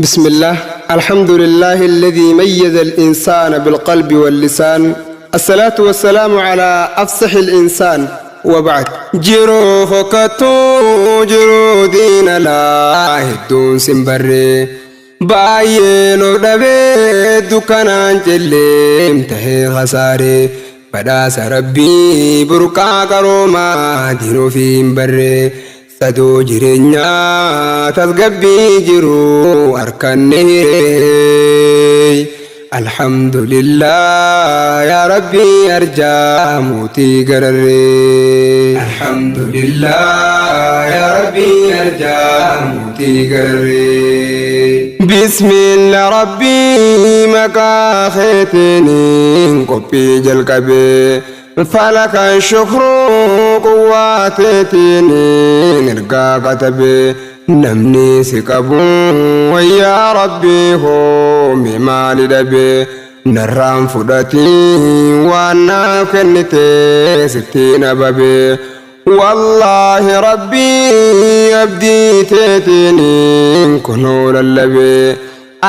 بسم الله، الحمد لله الذي ميز الإنسان بالقلب واللسان، الصلاة والسلام على أفصح الإنسان، وبعد. Jiruu fokkattuu jiruu diina laa hedduun simbarree baay'een of dhabee dukkanaan celleem tahee khasaaree badhaasa Rabbii burqaa qaroomaa diin ofii hin barree sadoo jireenyaa tasgabbii jiruu harkanne hiree. Alhamdulillah yaa Rabbii arjaa mootii gararree. Alhamdulillah yaa Rabbii arjaa mootii gararree. Bismillah, Rabbii maqaa keetiin qophii jalqabee falaka shukruu quwwaa teetiin ergaa katabee namni si qabu wayyaa Rabbii hoome maali dhabee narraan fudhatiin waan naaf kennite sittiin ababee. Wallaahi Rabbii abdii teetiin kunuu lallabee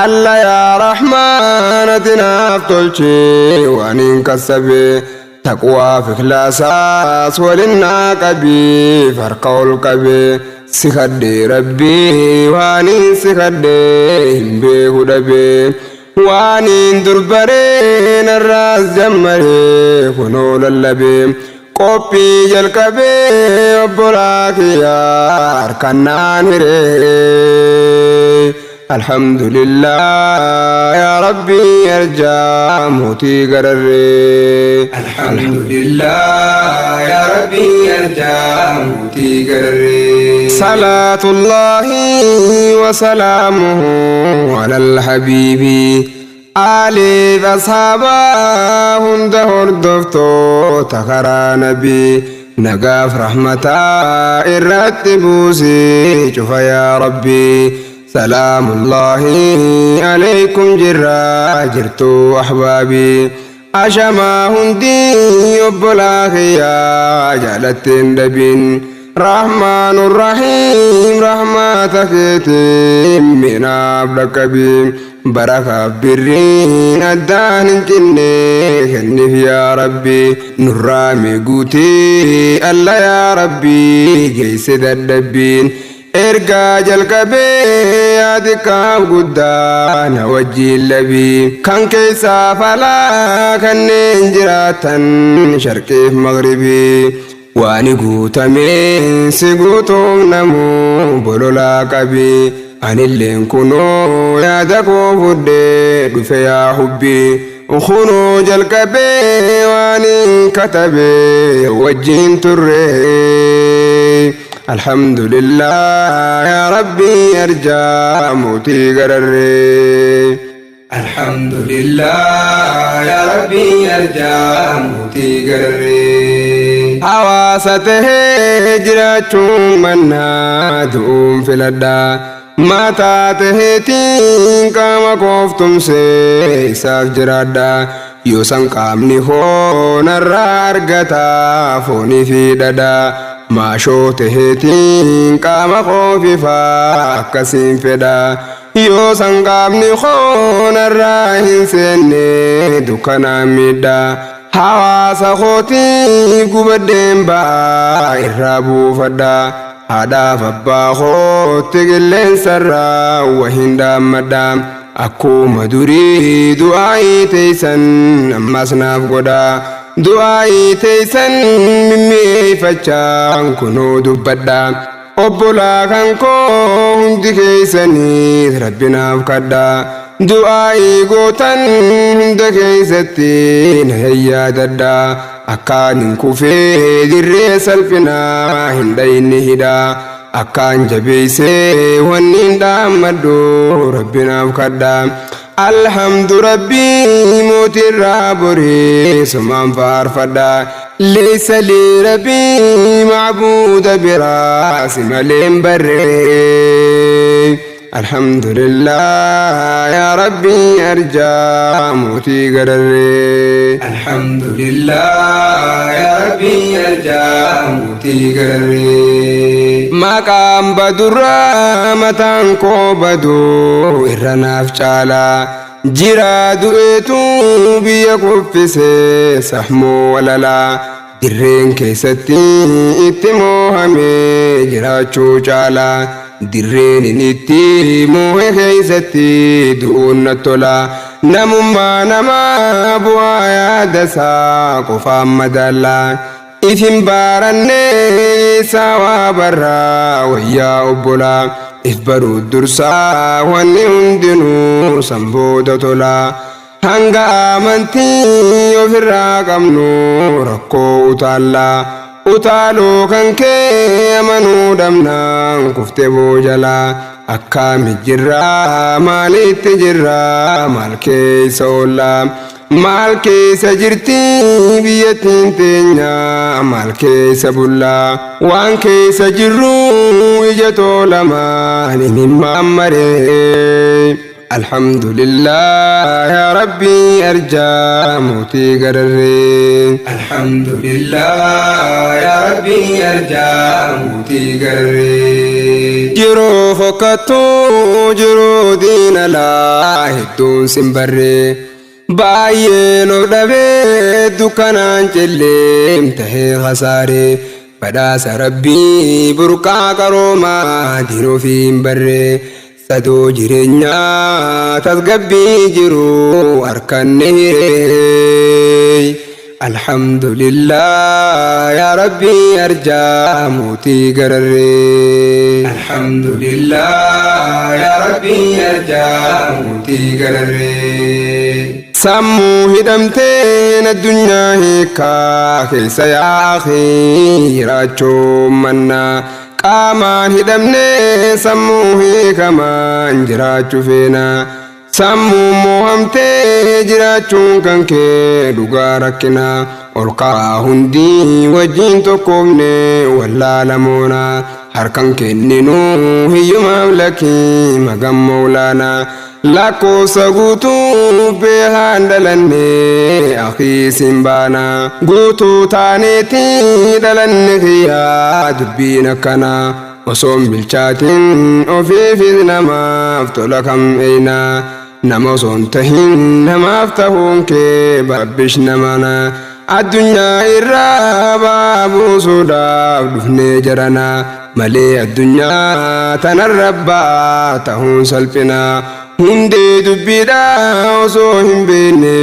alla yaa Rahmaan ati naaf tolchee waan hin kassabee taqwaa fi ikhlaasaas walin naa qabii harka ol qabee si kadhee Rabbii waan hin si kadhee hin beeku dhabee waan hin durbaree narraas jammaree kunoo lallabee qophii jalqabee obbolaa kiyyaa harkannaan hiree. Alhamdulillah yaa Rabbii arjaa mootii gararree. Alhamdulillah yaa Rabbii arjaa mootii gararree. Salaatullahi wa salaamuhu ala alhabiibi aaliif ashaabaa hunda hordoftoota karaa nabii nagaaf rahmataa irratti buusii cufa yaa Rabbii. Salaamullahi alaykum jirraa jirtu ahbaabii ashamaa hundii obbolaa kiyyaa jaalatteen dhabin. Rahmaan Rahiim rahmata keetiin minaaf dhaqqabii barakaaf birriin addaan hin cinne kenniif yaa Rabbi nurraa guutee alla yaa Rabbi geesse dadhabbiin ergaa jalqabee yaadi qaam guddaa na wajjiin labii kan keessaa falaa kanneen jiraatan sharqiif magribii waan guutameen si guutuuf namuu bololaa qabii anilleen kunoo yaada koo fudhee dhufe yaa hubbii kunoo jalqabee waan hin katabee wajjiin turre. Alhamdulillah yaa Rabbii arjaa mootii gararree. Alhamdulillah yaa Rabbii arjaa mootii gararree. Hawaasa tahee jiraachuun mannaa du'uun filadhaa. Mataa taheetiin qaama kooftumsee isaaf jiraadha. Yoo san qaamni koo narraa argata foonii fi dhadhaa. Maashoo taheetiin qaama koofifaa akkasiin fedha. Yoo san qaamni koo narraa hin seenne dukkanaan miidhaa. Hawaasa kootii gubadheen ba'aa irraa buufadha. Haadhaaf abbaa kootti qilleensarraa wahin dhaammadha. Akkuma durii du'aayii teessan ammas naaf godha. Du'aayii teessan mimmi'eeffachaan kunoo dubbadha. Obbolaa kan koo hundi keessanii Rabbi naaf kadha. Du'aayii gootan hunda keessatti na yaadadha. Akkaan hin kufee dirree salphinaa hin dhayinni hidha. Akkaan jabeessee wanni hin dhaammadhu Rabbi naaf kadha. Alhamdu Rabbii mootirraa boree sumaan faarfadha. Leessa lii Rabbii macbuuda biraa si malee hin barree. Alhamdulillah yaa Rabbii arjaa mootii gararree. Alhamdulillah yaa Rabbii arjaa mootii gararree. Maqaan badurraa mataan koo baduu irra naaf caalaa. Jiraa du'eetu biyya kuffisee sahmoo walalaa. Dirreen keessatti itti moohamee jiraachuu caalaa. Dirreen inni itti moohe keessatti du'uun natti tola. Namummaa namaa bu'aa yaadasaa qofaan madaallaa. Ifin baarannee isaa waa barraa wayyaa obbolaa. If baruu dursaa wanni hundinuu san booda tolaa. Hanga amantii ofirraa qabnu rakkoo utaallaa. Utaaloo kan kee amanuu dhabnaan kuftee boojalaa. Akkaami jirraa maalitti jirraa maal keessa oollaa. Maal keessa jirti biyyattiin teenya maal keessa bullaa. Waan keessa jirru ija toolamaan imimmaan maree. Alhamdulillah yaa Rabbii arjaa mootii gararree. Alhamdulillah yaa Rabbii arjaa mootii gararree. Jiruu fokkattuu jiruu diinalaa hedduun sin barree. Baay'een of dhabee dukkanaan cilleem tahee hasaaree. Badhaasa Rabbii burqaa qaroomaa diin ofii hin barree. Sadoo jireenyaa tasgabbii jiru harkanne hiree. Alhamdulillah yaa Rabbii arjaa mootii gararree. Alhamdulillah yaa Rabbii arjaa mootii gararree. Sammuu hidhamteen addunyaa hiikaa keessa yaa akhii jiraachuu mannaa. Qaamaan hidhamnee sammuu hiikamaan jiraachuu feena. Sammuu moohamtee jiraachuun kan kee dhugaa rakkina. Ol ka'aa hundii wajjin tokkoofne wallaalamoona. Harkan kenninuu hiyyumaaf lakkii magan moolaana. Lakkoofsa guutuu beekaan dhalanne akii sin baana. Guutuu taaneeti dhalanne kiyyaa dubbiin akkana. Osoon bilchaatin ofiifis namaaf tola kam eeyna. Nama osoon tahin namaaf tahuun kee babbish namana. Addunyaa irraa ba'aa buusuudhaaf dhufnee jarana. Malee addunyaa tanarra ba'aa tahuun salphina. Hundee dubbiidhaa osoo hin beekne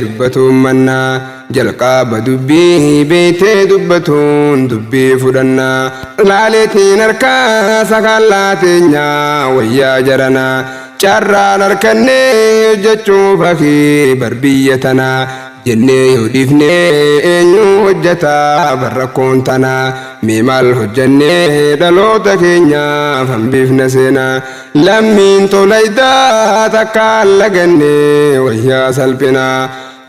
dubbatuun mannaa. Jalqaba dubbii beektee dubbatuun dubbii fudhannaa. Laaleetiin harkaa sakaallaa teenyaa wayyaa jaranaa. Carraan harkannee hojjechuuf akii barbiyya tanaa. Jennee yoo dhiifnee eenyu hojjetaa barrakkoon tanaa. Mee maal hojjennee dhaloota keenyaaf hambifna seenaa. Lammiin tolaydaa takkaan lagannee wayyaa salphinaa.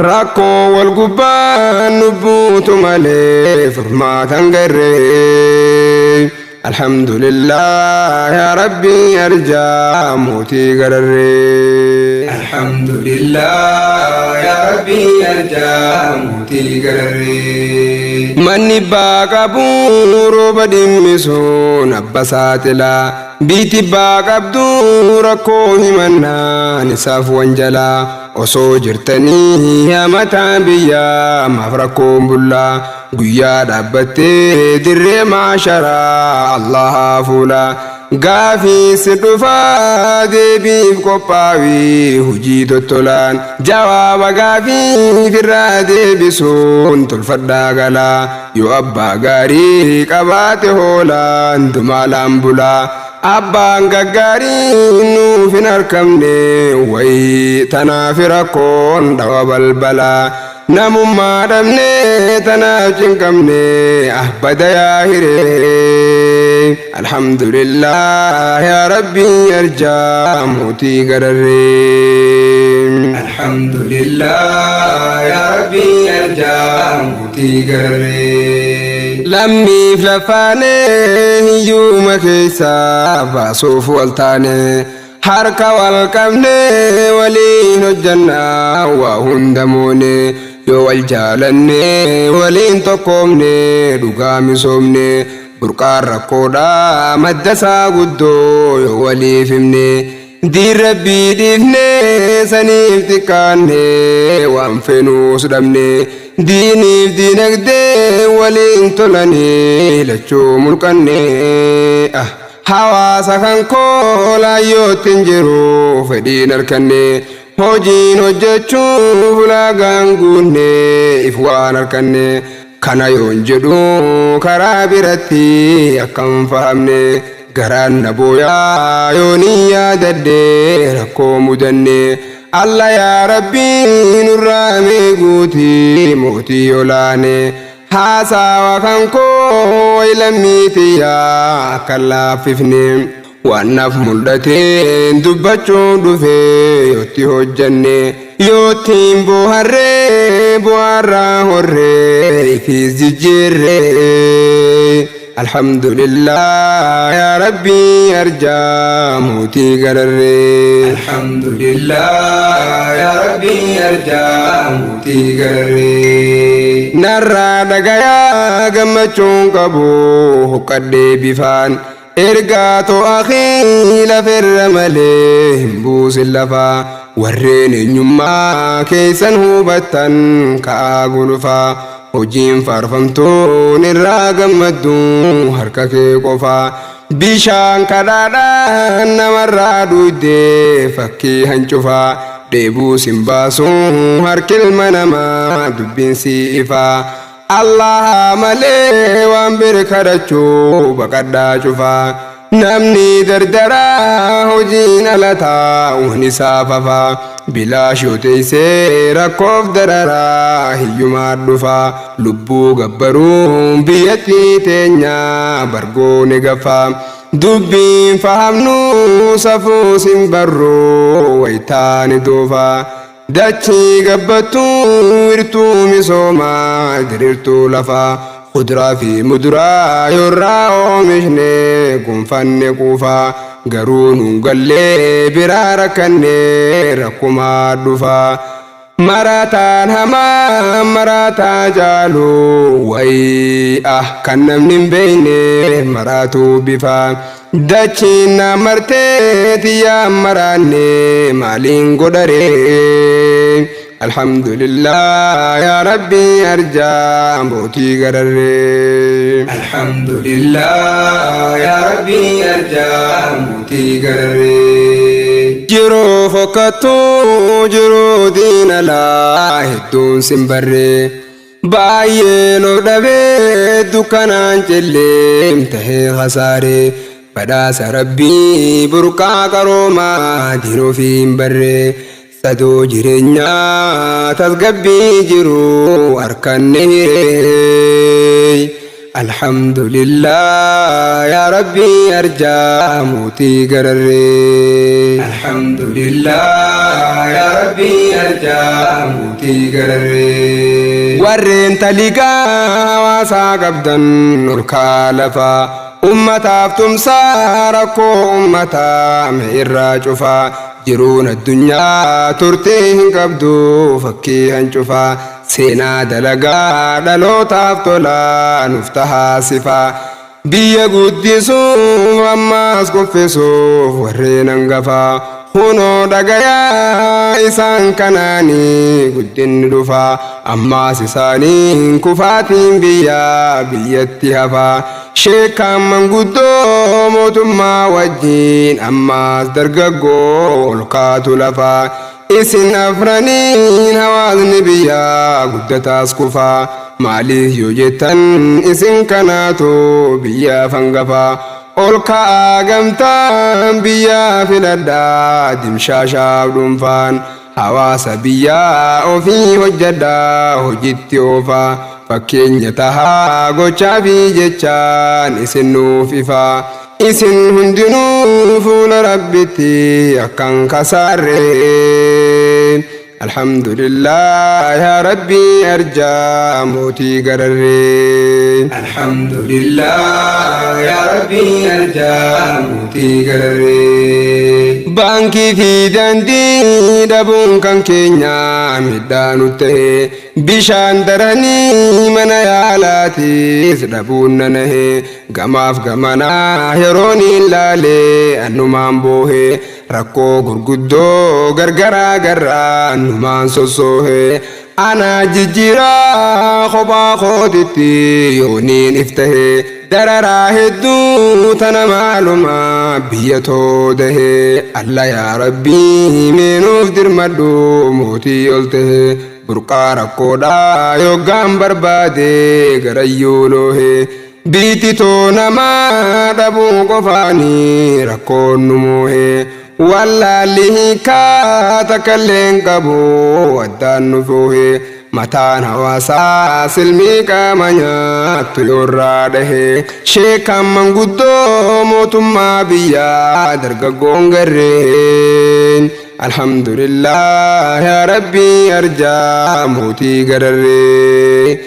Rakkoo wal gubbaan lubbuutu malee furmaatan garree. Alhamdulillah yaa Rabbii arjaa mootii gararree. Alhamdulillah yaa Rabbii arjaa mootii gararree. Manni baa qabu rooba dhimmisuun abba saaxilaa. Biitti baa qabdu rakkoo himannaan isaaf wanjalaa. Osoo jirtanii hamataan biyyaa maaf rakkoon bullaa. Guyyaa dhaabbattee dirree maasharaa Allahaa fuula. Gaafii si dhufaa deebiif qophaawii hojii tottolaan. Jawaaba gaafii firraa deebisuun tolfadhaa galaa. Yoo abbaa gaarii qabaate hoolaan dumaalaan bulaa. Abbaan gaggaarii nuuf hin argamne wayii tanaaf rakkoon dhawa balbalaa. Namummaa dhabne tanaaf cinqamne ahbada yaa hiree. Alhamdulillah yaa Rabbii arjaa mootii gararree. Alhamdulillah yaa Rabbii arjaa mootii gararree. Lammiif lafaanee hiyyuma keessaa baasuuf wal taane. Harka wal qabnee waliin hojjannaa waa hunda moone. Yoo wal jaalanne waliin tokkoomne dhugaa misoomne. Burqaan rakkoodhaa madda isaa guddoo yoo waliif himne. Diin rabbii dhiifne saniif xiqqaanne waan feenuus dhabne. Diiniif diinagdee waliin tolanii lachuu mulqanne. Hawaasa kan koo laayyootti hin jiru fedhiin harkanne. Hojiin hojjechuuf ulaagaan guunne if waan harkanne. Kana yoon jedhu karaa biratti akkam fahamne. Garaan na booyaa yoon hin yaadadhe rakkoo mudanne. Alla yaa rabbii nurraa mee guutii mootii olaane. Haasawa kan koo way lammii tiyyaa akka hin laaffifne. Waan naaf mul'ateen dubbachuuf dhufe yootti hojjanne. Yootti hin booharree bu'aarraa horree ifiis jijjiirre. Alhamdulillah yaa rabbii arjaa mootii gararree. Alhamdulillah yaa rabbii arjaa mootii gararree. Narraa dhagayaa gammachuun qabu huqqadhee bifaan. Ergaa too akhii laferra malee hin buusin lafaa. Warreen eenyummaa keessan hubattan ka'aa gulufaa. Hojiin faarfamtuun irraa gammaddu harka kee qofaa. Bishaan kadhaadhaan namarraa duuddee fakkii hancufaa. Dheebuu sin baasu harki ilma namaa dubbiin sii ifaa. Allaha malee waan bir kadhachuu baqadhaa cufaa. Namni dardaraa hojiin ala taa'uun isaa fafaa. Bilaash yoo teessee rakkoof dararaa hiyyumaa dhufaa. Lubbuu gabbaruun biyyattii teenya bargoo ni gafaa. Dubbiin fahamnu safuus hin barru wayitaa ni doofaa. Dachii gabbattuu wirtuu misoomaa diriirtuu lafaa. Kuduraa fi muduraa yoorraa oomishne gonfanne quufaa. Garuu nuun gallee biraa rakkanne rakkumaa dhufaa. Maraataan hamaa maraataa caalu wayii ah kan namni hin beekne maraatuu bifaa. Dachiin na martee tiyyaan maraanne maaliin godharee. Alhamdulillah yaa rabbii arjaa mootii gararree. Alhamdulillah yaa rabbii arjaa mootii gararree. Jiruu fokkattuu jiruu diinalaa hedduun sin barree. Baay'een of dhabee dukkanaan cilleem tahee kasaaree. Badhaasa rabbii burqaa qaroomaa diin ofii hin barree. Sadoo jireenyaa tasgabbii jiru harkanne hiree. Alhamdulillah yaa rabbii arjaa mootii gararree. Alhamdulillah yaa rabbii arjaa mootii gararree. Warreen taligaa hawaasaa qabdan ol ka'aa lafaa. Ummataaf tumsaa rakkoo ummataa mee irraa cufaa. Jiruun addunyaa turtii hin qabdu fakkii hancufaa. Seenaa dalagaa dhalootaaf tolaa nuuf tahaa sifaa. Biyya guddisuuf ammaas kuffisuuf warreen hangafaa. Kunoo dhagayaa isaan kanaanii guddinni dhufaa. Ammaas isaaniin kufaatiin biyyaa biyyatti hafaa. Sheekaan manguddoo mootummaa wajjin ammaas dargaggoo ol kaatu lafaa. Isin afraniin hawaasni biyyaa guddataas kufaa. Maaliif yoo jettan isin kanaatu biyyaaf hangafaa. Ol ka'aa gamtaan biyyaa filadhaa dimshaashaaf dhuunfaan. Hawaasa biyyaa ofii hojjadhaa hojitti oofaa. Fakkeenya tahaa gochaa fi jechaan isin nuuf ifaa. Isin hundinuu fuula rabbitti akkan kasaarree. Alhamdulillah yaa rabbii arjaa mootii gararree. Alhamdulillah yaa rabbii arjaa mootii gararree. Baankii fi daandii dhabuun kan keenya miidhaa nu ta'e. Bishaan daranii mana yaalaatiis dhabuun nanahe. Gamaaf gamanaa yeroon hin laalee annumaan boohe. Rakkoo gurguddoo gargaraa garraa annumaan sossoohe. Ana jijjiiraa kophaa kootitti yooniin if tahe. Dararaa hedduu tana maaluma biyya too dahe. Alla yaa Rabbii meenuuf dirmadhu mootii ol tahe. Burqaa rakkoodhaa yoggaan barbaade garayyuu loohe. Biitti too namaa dhabuu qofaanii rakkoon nu moohe. Wallaalli hiikaa takkallee hin qabu addaan nu foohe. Mataan hawaasaa silmii qaama nyaattu yoorraa dhahe. Sheekaan manguddoo mootummaa biyyaa dargaggoon garreen. Alhamdulillah yaa Rabbii arjaa mootii gararree.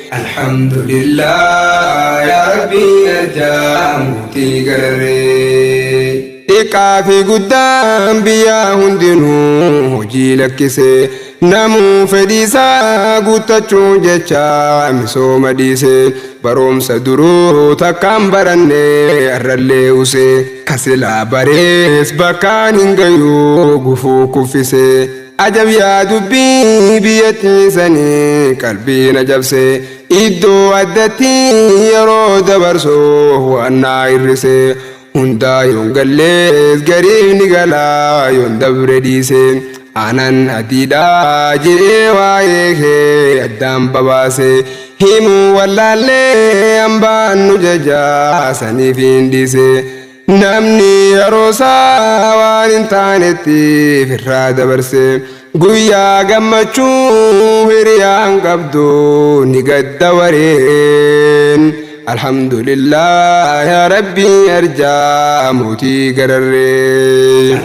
Alhamdulillah yaa Rabbii arjaa mootii gararree. Xiqqaa fi guddaan biyyaa hundinuu hojii lakkise. Namuu fedhiisaa guuttachuu jecha misooma dhiise. Barumsa duruu takkaan baranne arrallee use. Kasilaa barees bakkaan hin gayuu gufuu kuffise. Ajab yaa dubbii biyyattii sanii qalbii na jabse. Iddoo addatti yeroo dabarsu waan naa hir'ise. Hundaa yoon gallees gariif ni galaa yoon dabre dhiise. Anan adiidhaa je'ee waa'ee kee addaan babaase. Himuu wallaallee hambaan nu jajaa saniif hin dhiise. Namni yeroo isaa waan hin taanetti firraa dabarse. Guyyaa gammachuu hiriyaan qabdu ni gadda wareen. Alhamdulillah yaa Rabbii arjaa mootii gararree.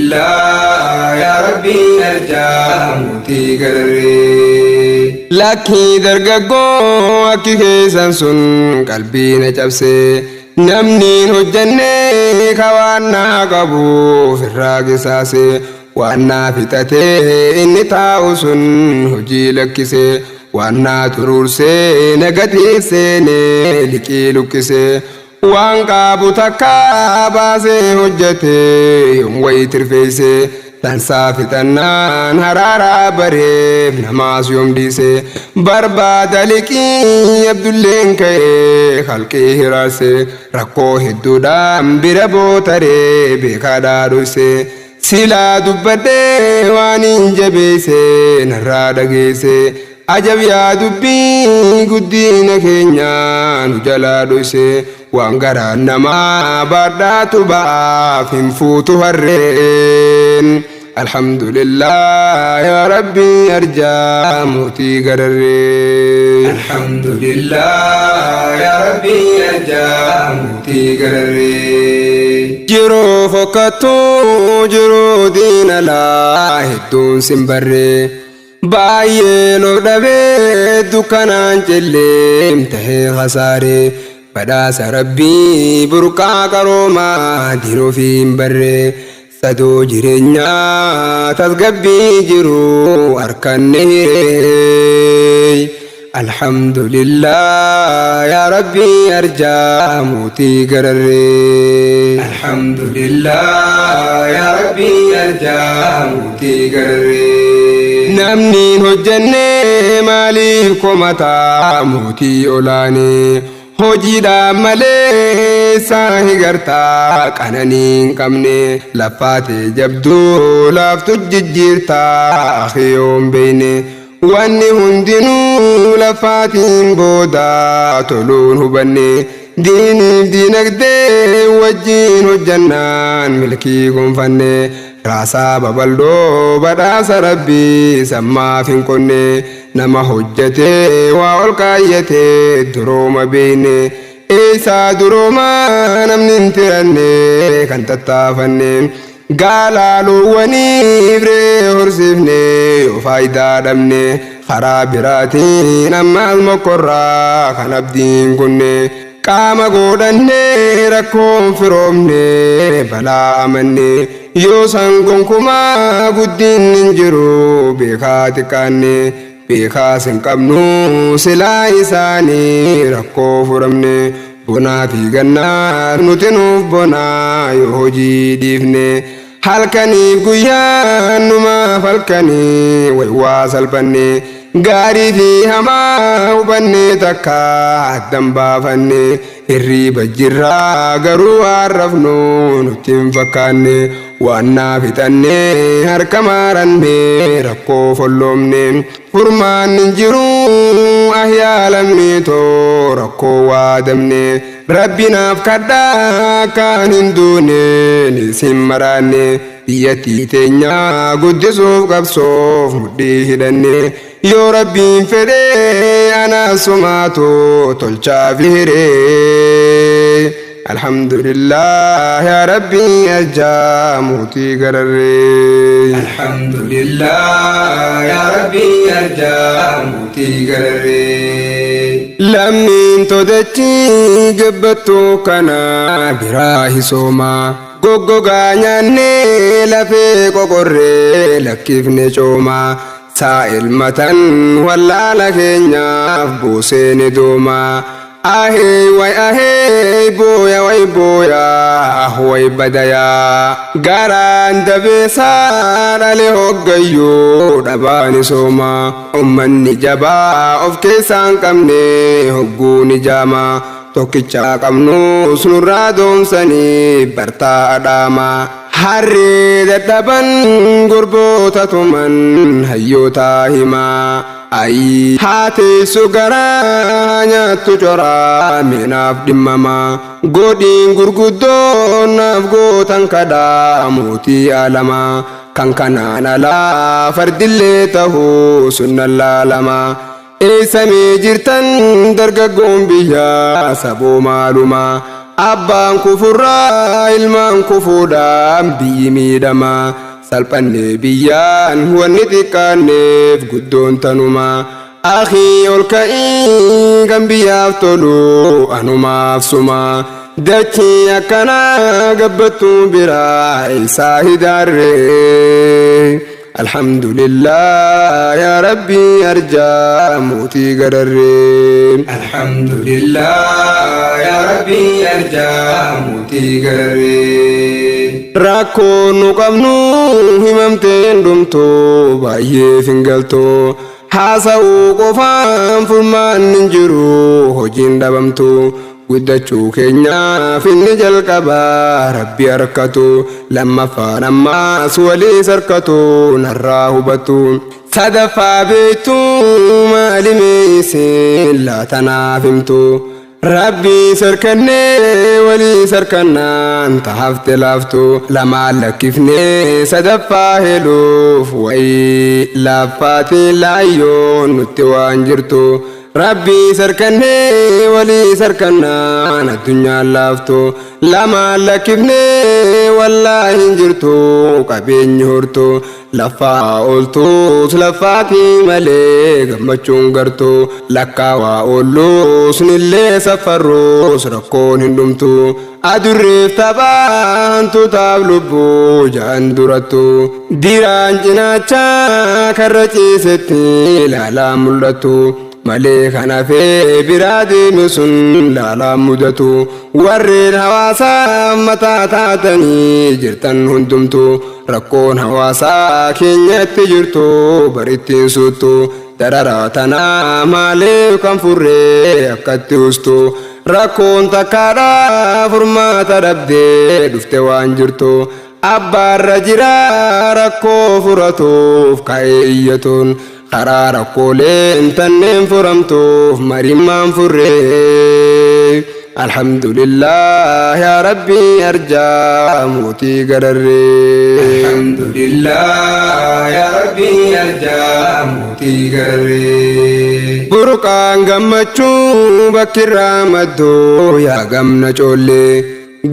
Alhamdulillah yaa Rabbii arjaa mootii gararree. Lakkii dargaggoo akki keessan sun qalbii na cabse. Namni hin hojjenne ka waan naa qabu ofirraa qisaase. Waan naa fixatee inni taa'u sun hojii lakkise. Waan naa xuruursee na gatii seene liqii luqqise. Waan qabu takka baasee hojjete yoom wayii tirfeeyse. Tansaa fixannaan haraaraa bareef namaas yoom dhiise. Barbaada liqii Abdulleen ka'ee halqii hiraarse. Rakkoo hedduudhaan bira bootaree beekaadhaa dhoyse. Silaa dubbadhee waan hin jabeeyse narraa dhageeyse. Ajab yaa dubbii guddina keenya nu jalaa dhoyse. Waan garaan namaa baadhaatu ba'aaf hin fuutu harreen. Alhamdulillah yaa Rabbii arjaa mootii gararree. Alhamdulillah yaa Rabbii arjaa mootii gararree. Jiruu fokkattuu jiruu diinalaa hedduun sin barree. Baay'een of dhabee dukkanaan celleem tahee khasaaree. Badhaasa Rabbii burqaa qaroomaa diin ofii hin barree. Sadoo jireenyaa tasgabbii jiru harkanne hiree. Alhamdulillah yaa Rabbii arjaa mootii gararree. Alhamdulillah yaa Rabbii arjaa mootii gararree. Namni hin hojjenne maaliif komataa mootii olaanee. Hojiidhaan malee isaa higartaa qananii hin qabne. Laffaatee jabduu laaftu jijjiirtaa akhiyoon beeyne. Wanni hundinuu lafaatiin booda toluun hubanne. Diiniif diinagdee wajjin hojjannaan milkii gonfanne. Raasaa babaldoo badhaasa Rabbii sammaaf hin qonne. Nama hojjete waa ol kaayyate durooma beeyne. Eeysaa durooma namni hin tiranne kan tattaafanne. Gaalaa loowwaniif re'ee horsiifne yoo faayidaa dhabne. Karaa biraatiin ammaas mokkorraa kan abdiin kunne. Qaama godhannee rakkoon firoomne balaa amanne, yoo san gonkumaa guddinni hin jiru beekaa xiqqaanne. Beekaas hin qabnu silaa isaanii rakkoo furamne. Bonaa fi gannaa nuti nuuf bonaa yoo hojii dhiifne. Halkaniif guyyaa numaaf halkanii waywaa salphanne. Gaarii fi hamaa hubanne takka addan baafanne. Hirriiba jirraa garuu waan rafnu nutti hin fakkaanne. Waan naa fixanne harka maaranne rakkoo folloomne. Furmaan hin jiru ahyaa lammiitoo rakkoo waadamne. Rabbi naaf kadhaa akkaan hin duune ni sin maraanne. Biyyattii teenya guddisuuf qabsoof mudhii hidhanne. Yoo Rabbiin fedhee anaa sumaatu tolchaa fi hiree. Alhamdulillah yaa Rabbii arjaa mootii gararree. Alhamdulillah yaa Rabbii arjaa mootii gararree. Lammiin todachii gabbattuu kana biraa hisoomaa. Goggogaa nyaannee lafee qoqorree lakkifne coomaa. Saa ilmatan wallaala keenyaaf buusee ni doomaa. Ahee way ahee booya way booya ah way badayaa. Garaan dabeessaa dhale hoggayyuu dhabaani soomaa. Ummanni jabaa of keessaan qabne hogguu ni jaamaa. Tokkichaa qabnus nurraa doomsanii bartaa adhaamaa. Harree dadhaban gurboota tuman hayyootaa himaa. Ayii haa teessu garaa nyaattu coraa meenaaf dhimmamaa. Godhiin gurguddoon naaf gootan kadhaa mootii alamaa. Kan kanaan alaa fardillee tahuu sunnan laalamaa. Eessamee jirtan dargaggoon biyyaa saboo maalumaa. Abbaan kufurraa ilmaan kufuudhaan biyyi miidhamaa. Salphannee biyyaan wanni xiqqaanneef guddoon tanumaa. Akhii ol ka'ii kan biyyaaf tolu anumaaf sumaa. Dachii akkanaa gabbattuu biraa eessaa hidaarree. Alhamdulillah yaa Rabbii arjaa mootii gararree. Alhamdulillah yaa Rabbii arjaa mootii gararree. Rakkoon nu qabnu himamteen dhumtu baay'eef hin galtu. Haasa'uu qofaan furmaan hin jiru hojiin dhabamtu. Guddachuu keenyaaf inni jalqabaa Rabbi harkatu. Lammaffaan ammaas waliis harkatu narraa hubatu. Sadaffaa beektu maali mee isin laatanaaf himtu. Rabbii sarkannee walii sarkannaan tahafte laaftu. Lamaan lakkifnee sadaffaa heluuf wayii laaffaatiin laayyoon nutti waan jirtu. Rabbii sarkannee walii sarkannaan addunyaan laaftu. Lamaan lakkifnee wallaahi hin jirtu qabeenyi hortu. Laffaa ooltus laffaatii malee gammachuun gartu. Lakkaawaa oolluus nillee saffarruus rakkoon hin dhumtu. Adurreef taphaa hantuutaaf lubbuu ja'an durattu. Diraan cinaachaa karra ciisetti ilaalaa mul'attu. Malee kan hafee biraa deeme sun laalaa mudatu. Warreen hawaasaa mataa taatanii jirtan hundumtu. Rakkoon hawaasaa keenyatti jirtu barittiin suuttu. Dararaa tanaa maaliif kan furree akkatti ustu. Rakkoon takkaadhaa furmaata dhabdee dhufte waan jirtu. Abbaarra jira rakkoo furatuuf ka'ee iyyatuun. Karaa rakkooleen tanneen furamtuuf marimmaan furree. Alhamdulillah yaa Rabbii arjaa mootii gararree. Alhamdulillah yaa Rabbii arjaa mootii gararree. Burqaan gammachuu bakkirraa madduu yaa gamna coollee.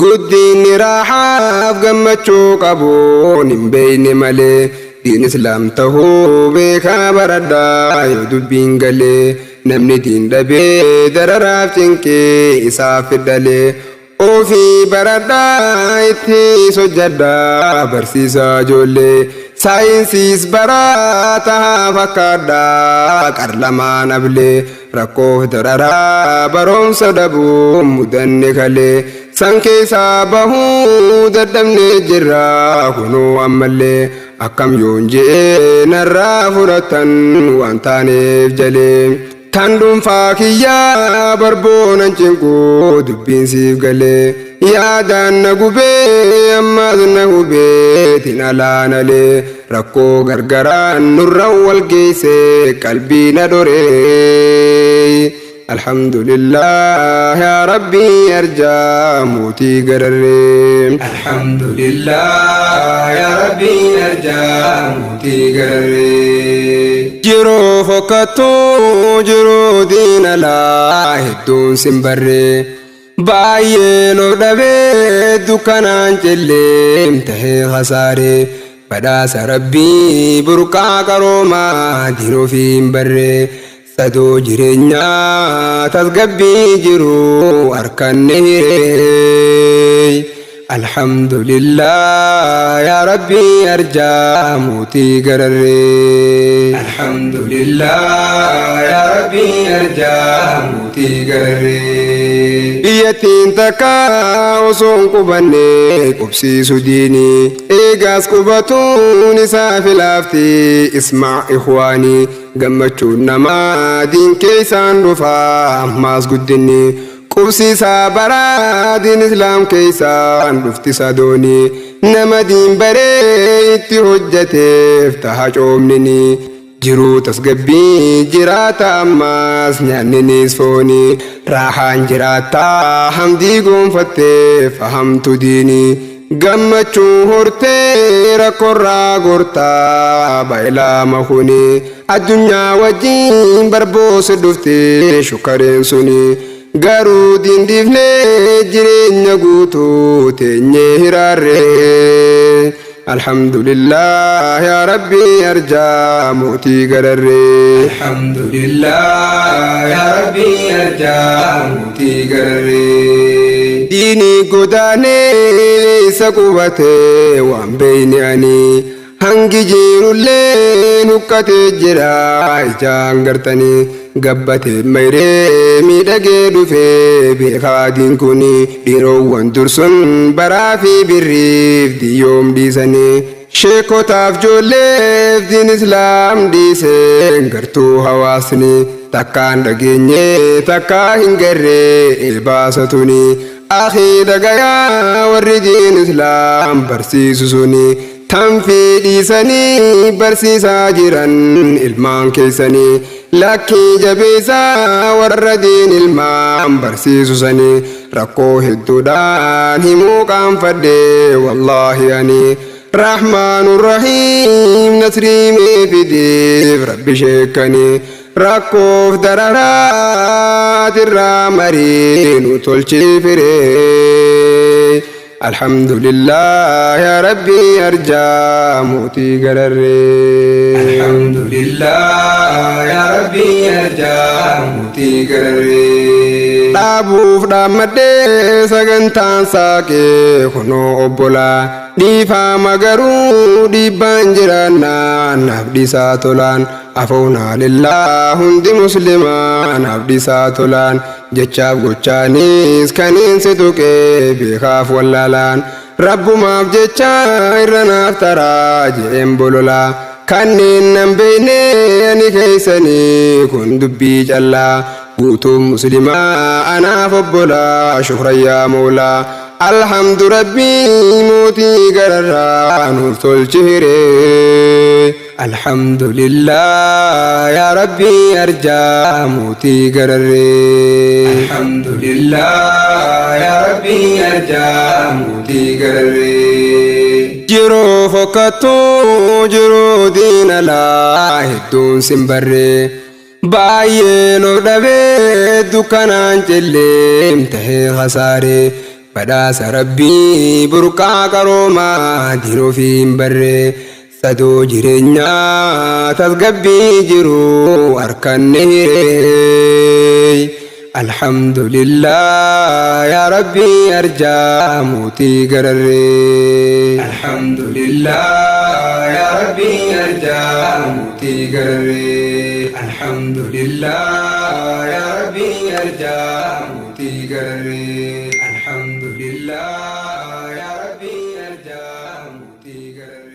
Guddinni raaxaaf gammachuu qabuun hin beeyne malee. Diin islaam tahuu beekaa baradhaa yoo dubbiin galee. Namni diin dhabee dararaaf cinqee isaaf fidhalee. Ofii baradhaa itti hojjadhaa barsiisaa ijoollee. Saayinsiis barataa fakkaadhaa qarlamaan ablee. Rakkoof dararaa barumsa dhabuu mudanne kalee. San keessaa bahuu dadhabnee jirra kunoo ammallee. Akkam yoon je'ee narraa fudhatan waan taaneef jalee. Tan dhuunfaa kiyyaa barboonan cinquu dubbiin siif galee. Yaadaan na gubee ammas na hubee tin alaanalee. Rakkoo gargaraan nurra wal geesse qalbii na dhoree. Alhamdulillah yaa Rabbii arjaa mootii gararree. Alhamdulillah yaa Rabbii arjaa mootii gararree. Jiruu fokkattuu jiruu diinalaa hedduun sin barree. Baay'een of dhabee dukkanaan celleem tahee hasaaree. Badhaasa Rabbii burqaa qaroomaa diin ofii hin barree. Sadoo jireenyaa tasgabbii jiru harkanne hiree. Alhamdulillah yaa Rabbii arjaa mootii gararree. Alhamdulillah yaa Rabbii arjaa mootii gararree. Biyyattiin takka osoo hin qubanne qubsiisu diini. Eegaas qubatuun isaa filaafti ismaa ikhwaanii. Gammachuun namaa diin keessaan dhufaa ammaas guddinni. Qubsiisaa baraa diin islaam keessaan dhufti sadooni. Nama diin baree itti hojjateef taha coomnini. Jiruu tasgabbii jiraata ammaas nyaanninis fooni. Raahaan jiraataa hamdii gonfattee fahamtu diini. Gammachuu hortee rakkoorraa gortaa baay'ilama kuni. Addunyaa wajjin barboose dhuftee shukkareen suni. Garuu diin dhiifnee jireenya guutuu teenyee hiraarree. Alhamdulillah yaa Rabbii arjaa mootii gararree. Alhamdulillah yaa Rabbii arjaa mootii gararree. Diinii godaanee isa qubatee waan beeyne ani. Hangi jirullee huqqatee jira ijaan gartanii. Gabbatee mayree miidhagee dhufee beekaa diin kuni. Dhiiroowwan dursun baraa fi birriif diyyoom dhiisanii. Sheekotaaf ijoolleef diin islaam dhiisee gartuu hawaasni. Takkaan dhageenye takkaa hin garree baasatuni. Akhii dhagayaa warri diin islaam barsiisu suni. Tanfii dhiisanii barsiisaa jiran ilmaan keessanii. Lakkii jabeessaa warra diin ilmaan barsiisu sanii. Rakkoo hedduudhaan himuu qaanfadhee wallaahi ani. Rahmaanu Rahiim nasrii mee fidiif Rabbi sheekanii. Rakkoof dararaatirraa marii nu tolchii firee. Alhamdulillah yaa Rabbii arjaa mootii gararree. Alhamdulillah yaa Rabbii arjaa mootii gararree. Dhaabuuf dhaammadhee sagantaan saaqee kunoo obbolaa. Dhiifama garuu dhiibbaan jiraannaa naaf dhiisaa tolaan. Afoonaa lillaa hundi muslimaa naaf dhiisaa tolaan. Jechaaf gochaanis kaniin si tuqee beekaaf wallaalaan. Rabbumaaf jecha irra naaf taraa je'een bololaa. Kanneen nan beekne ani keessanii kun dubbii callaa. Guutuun muslimaa anaaf obbolaa shukrayyaa moolaa. Alhamdu Rabbii mootii gararraa nuuf tolchi hiree. Alhamdulillah yaa Rabbii arjaa mootii gararree. Alhamdulillah yaa Rabbii arjaa mootii gararree. Jiruu fokkattuu jiruu diinalaa hedduun sin barree. Baay'een of dhabee dukkanaan celleem tahee hasaaree. Badhaasa Rabbii burqaa qaroomaa diin ofii hin barree. Sadoo jireenyaa tasgabbii jiru harkanne hiree. Alhamdulillah yaa Rabbii arjaa mootii gararree. Alhamdulillah yaa Rabbii arjaa mootii gararree. Alhamdulillah yaa Rabbii arjaa mootii gararree. Alhamdulillah yaa Rabbii arjaa mootii gararree.